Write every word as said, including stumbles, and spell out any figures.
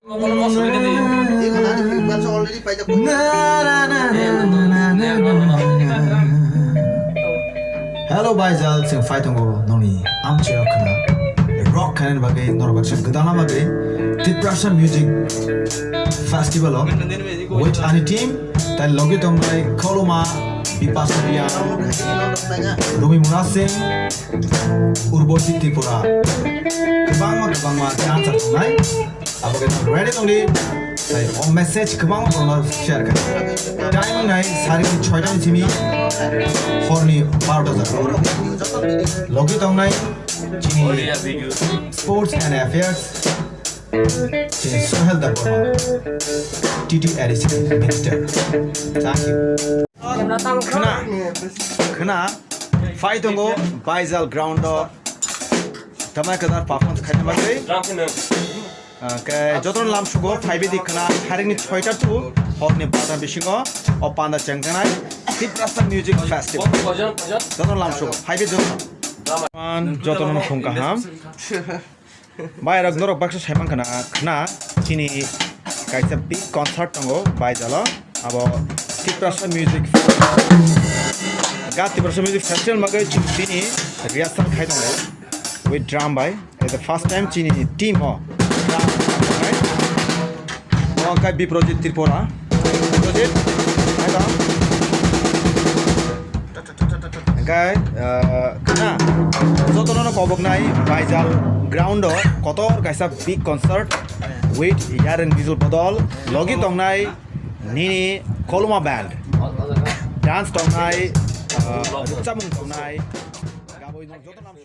Hello, Baijal, chwng phai tongo nongni amchio khna. Rock khainani bagwi norok baksa gwdalna bagwi Tiprasa Music Festival o with ani team, tai logi tongnai Koloma, Bipasa Riya, Rumi Munasing, Urbosi Tripura. Kwbangma kwbangma dancer tongnai. Abo khe ready tongdi. Tai o message kwbangma borokno share kha. Time wngnai sarikni soita ni simi horni barota jora. Logi tongnai chini Sports and Affairs, chini Sohel Debbarma, T T A D C Minister. Thank you. Khna, khna, phai tongo Baijal ground o. Tamai kadar performance khaina bagwi. Hwnkhe jotono lamsugo phaibe di khna, tharikni soita tu horni barota bisingo o panda chengkhanai Tiprasa Music Festival. Jotono lamsugo phaibe jotono. Man, jotono no khung kaham. Bai rok norok baksa saimang khna, khna chini kaisa big concert tongo Baijalo. Abo Tiprasa Music Festival. Ga Tiprasa Music Festival magai chini rehearsal khai tongo with drum bai. It's the first time chini team o. O kai Biprojit Tripura. Biprojit, hai tong. Hingkai, ah, khna, jotono no koboknai Baijal ground o kotor kaisa big concert with Yareng Diesel Bodol, logi tongnai nini Koloma band, dance tongnai, ah, rwchapmung tongnai, gaboi no joto nam